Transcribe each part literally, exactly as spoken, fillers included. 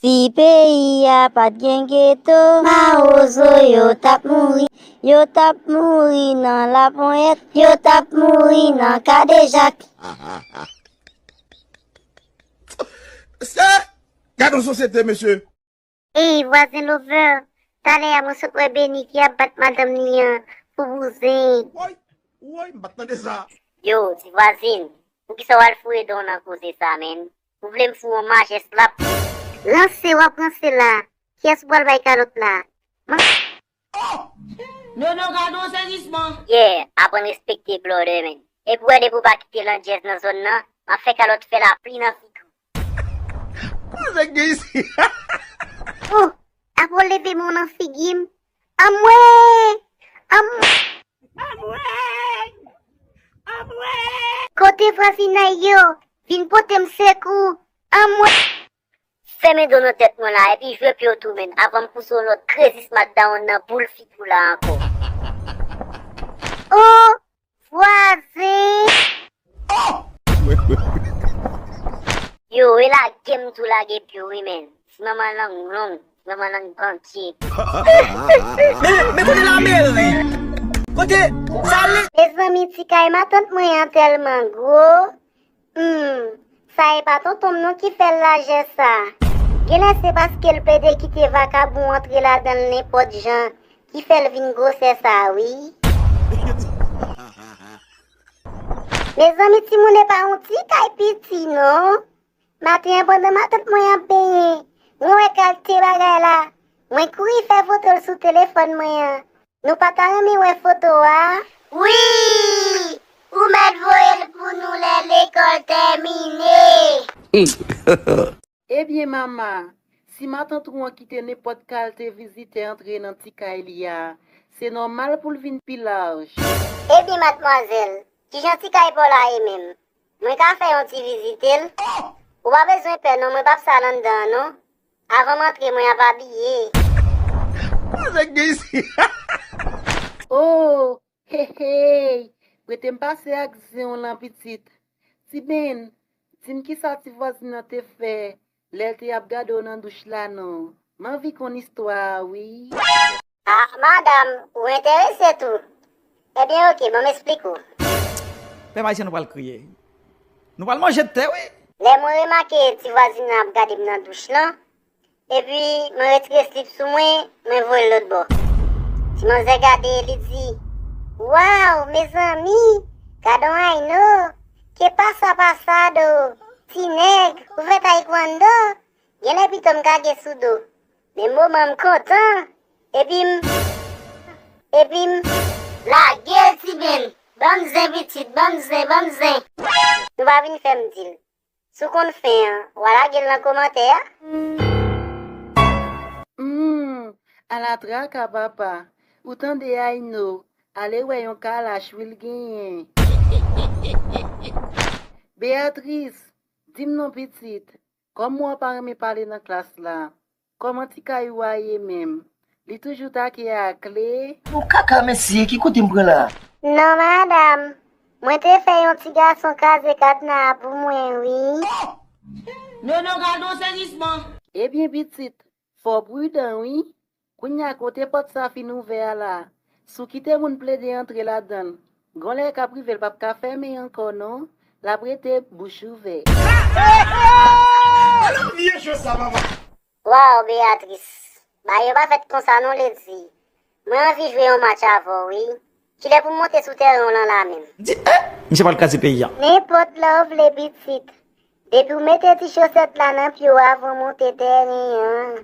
Si peyi a pa t gen geto, mawozo yo t ap mouri. Yo t ap mouri nan laponyèt, yo t ap mouri nan kadejak. Mesye, gade yon sosyete, mesye. Ey, vwazen Lover, talè a mwen sot wè Beni ki ap bat madanm li an pou bouzen. Woy, woy, m pa t tande sa. Yo, ti vwazin, poukisa w al foure dan w nan koze sa, menn? Ou vle m foure w majès lap? Ranse w ap ranse la. Kiyès ou pral bay kalòt la? Nono, gade yon sezisman. Yeah, aprann respekte blòdè, menn. Epi w wè depi w pa kite landjèz nan zòn nan, m ap fè kalòt fè lapli nan figi w. Koze gen isi? Oh, apre w leve men w nan figi m. Anmwey! Anmwey! Anmwey! Anmwey! Kote vwazinay yo? Vin pote m sekou. Anmwey! Fèmen do nan tèt mwen la epi jwe pye w tou menn avan m pouse yon lòt krezi smackdown nan boul figi w la ankò. Oh! Vwazen! Yo, e lage m tou lage pye w wi menn. Ti manman lang long, ti manman lang bantye. Men, men kote lameri? Kote sa li? Mezanmi, ti kay matant mwen an tèlman gwo. Hmm, sa e pa tonton m non ki fè l lajè sa. Genlè se paske l plede kite vakabon antre ladan l nenpòt jan ki fè l vin gwosè sa wi. Mezanmi, timoun e pa yon ti kay piti non. Maten an pandan matant mwen ap benyen, mwen wè kalite bagay la. Mwen kouri fè foto l sou telefòn mwen an. Nou pa ta renmen wè foto a? Wi! Ou mèt voye l pou nou lè lekòl tèmine. Ebyen mama, si matant ou an kite nenpòt kalte vizitè antre nan ti kay li a, se nòmal pou l vin pi laj. Ebyen madmwazèl, kijan ti kay pa w la ye menm? Mwen ka fè yon ti vizite l? Ou pa bezwen pè non, mwen p ap sal anndan an non. Avan m antre mwen ap abiye. Koze gen isi? Oh, hey hey, prete m pase ak zen w lan pitit. Ti Ben, di m kisa ti vwazin nan te fè lè l te ap gade w nan douch la non. M anvi konn istwa a wi. Ah, madanm, ou enterese tou. Ebyen oke, ban m esplike w. Pèp ayisyen nou pral kriye. Nou pral manje tè wi. Lè mwen remake ti vwazin nan ap gade m nan douch lan, epi mwen retire slip sou mwen, mwen voye l lòtbò. Ti manzè gade, li di, waw, mezanmi, gade yon ayno, que pasa pasado, ti nèg, ou fè taekwondo, genlè pito m kage sou do. Men moman m kontan. Epi m, epi m. Lage l ti Ben. Ban m zen pitit, ban m zen, ban m zen. Nou pa vin fè m di l. Si w konn fen an, w a lage l nan komantè a. Humm, ala traka papa. Ou tande Ayno, ale wè yon kalach wi l genyen. Beatrice, di m non pitit. Kòm mwen pa renmen pale nan klas la, kòman ti kay ou a ye menm? Li toujou take a kle? Bon kaka mesye, ki kote m pran la? Non madanm, mwen te fè yon ti gason kraze kadna a pou mwen wi. Nono gade yon sezisman. Ebyen pitit, fò w pridan wi. Kounya kote pòt sa fin ouvè a la, si w kite moun plede antre ladan l, gon lè e ka rive l p ap ka fèmen ankò non, l ap rete bouch ouvè. Alò vye cho sa papa. Waw Beatrice, bagay yo pa fèt konsa non Lady, mwen anvi jwe yon match avè w wi. Kilè pou m monte sou tèren w lan la menm? Di eh! Misye pral kraze peyi a. Nenpòt lè w vle pitit. Depi w mete ti chosèt la nan pye w avan w monte tèren an.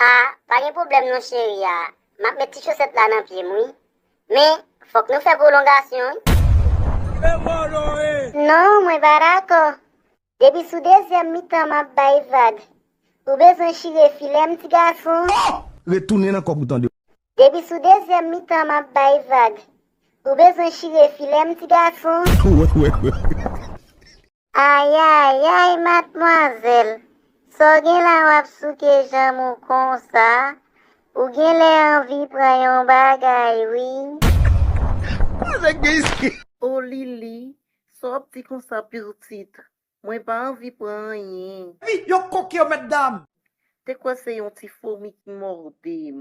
Ah, pa gen pwoblèm non cheri a. M ap met ti chosèt la nan pye m wi. Men, fòk nou fè pwolongasyon wi. Non, mwen pa dakò. Depi sou dezyèm mitan m ap bay vag. Ou bezwen chire filè m ti gason? Retounen nan kòb ou tande. Depi sou dezyèm mitan m ap bay vag. Ou bezwen chire filè m ti gason? Ayayay madmwazèl, sa w gen la w ap souke janm ou konsa? Ou genlè anvi pran yon bagay wi. Koze gen isi? O Lili, sa w ap di konsa pitit? Mwen pa anvi pran anyen. Epi yo koke yo mèt dam. Te kwè se yon ti fomi ki mòde m.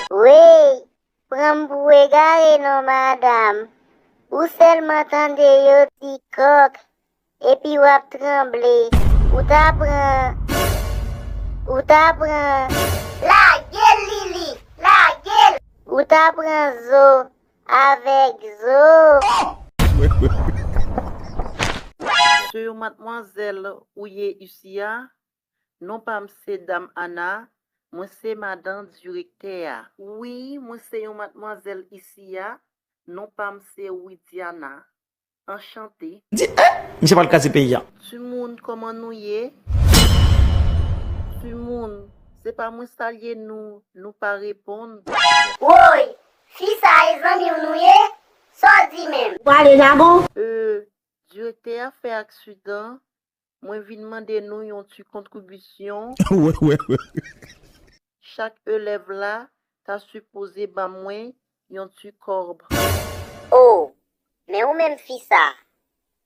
Wey, pran m pou egare non madanm. Ou sèlman tande yo di kòk, epi w ap tranble. Ou ta pran, ou ta pran. Lage l Lili, lage l! Ou ta pran zo avèk zo. Se yon madmwazèl ou ye isi a? Non pa m se Dam Ana, mwen se madan direktè a. Wi, mwen se yon madmwazèl isi a, non pa m se Widiana. Anchante. Di eh! Misye pral kraze peyi a. Timoun, kòman nou ye? Timoun, se pa mwen salye nou, nou pa reponn. Woy! Fi sa e zanmi w nou ye? Sa w di menm? Ou pale jagon? Euh, direktè a fè aksidan, mwen vin mande nou yon ti kontribisyon. Chak elèv la ta sipoze ban mwen yon ti kòb. Oh, men ou menm fi sa,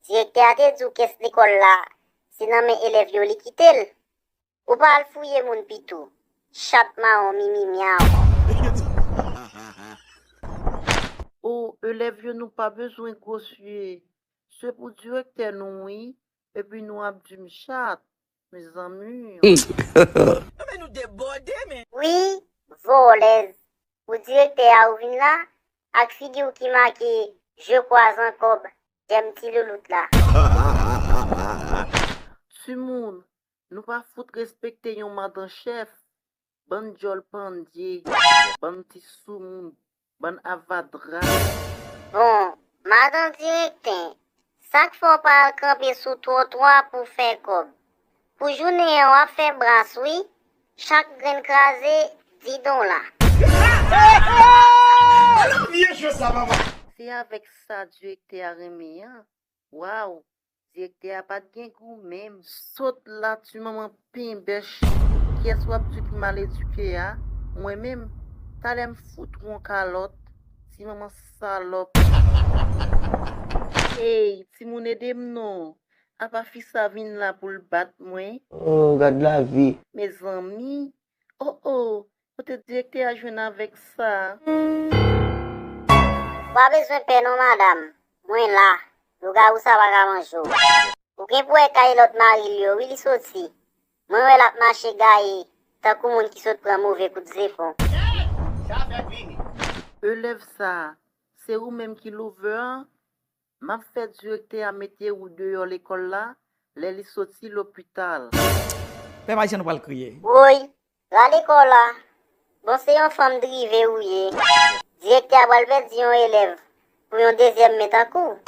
direktè a te di w kès lekòl la se nan men elèv yo li kite l. Ou pa al fouye moun pito, chat mawon mimi myaw. Oh, elèv yo nou pa bezwen gwosye, se pou direktè nou wi, epi nou ap di m chat, mezanmi. Ebyen nou debòde men. Wi, vòlèz. Pou direktè a ou vin la, ak figi w ki make je kwa zan kòb, jèm ti loulout la. Timoun, nou pa fout respekte yon madan chèf, bann djòl pandye, bann ti soumoun, bann avadra. Bon, madan direktè, sa k fè w pa al kanpe sou twotwa pou fè kòb? Pou jounen an w ap fè bras wi, chak grenn kraze di dola. Vye je sa papa. Se avèk sa direktè a renmen an. Waw, direktè a pa t gen gou menm. Sot la ti manman penbèch. Kiyès w ap di ki mal edike a? Mwen menm? Talè m fout ou yon kalòt. Ti manman salòp. Ey, timoun ede m non. Apa fi sa vin la pou l bat mwen? Oh, gad lavi. Mezanmi. Oh oh, kote direktè a jwenn avèk sa? Pa bezwen pè non madanm, mwen la. Lougawou sa pa ka manje w. Ou gen pou wè kay lòt mari l yo wi li soti. Mwen wè l ap mache gaye tankou moun ki sot pran move kout zefon. Elèv sa, se ou menm ki louvè an? M ap fè direktè a mete ou deyò lekòl la lè li soti lopital. Pèp ayisyen nou pral kriye. Woy, rale kò la. Bon se yon fanm drive ou ye. Direktè a pral pèdi yon elèv pou yon dezyèm men tankou w.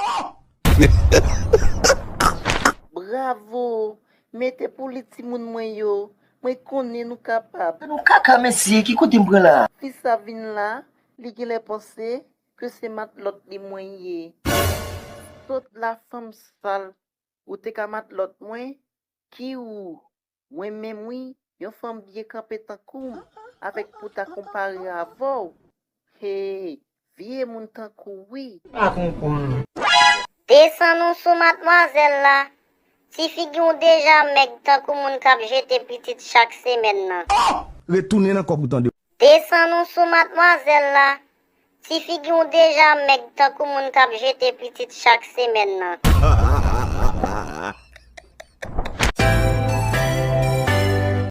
Bravo! Mete pou li timoun mwen yo. Mwen konnen nou kapab. Nou kaka mesye, ki kote m pran la? Fi sa vin la, li genlè panse ke se matlòt li mwen ye. Sòt la fanm sal, ou te ka matlòt mwen? Ki ou? Mwen menm wi, yon fanm byen kanpe tankou m, avèk pou ta konpare avè w. Hey, vye moun tankou w wi. Pa konprann. Desann ou sou madmwazèl la. Ti figi w deja mèg tankou moun k ap jete pitit chak semèn nan. Retounen nan kòb ou tande. Desann ou sou madmwazèl la. Ti figi w deja mèg tankou moun k ap jete pitit chak semèn nan.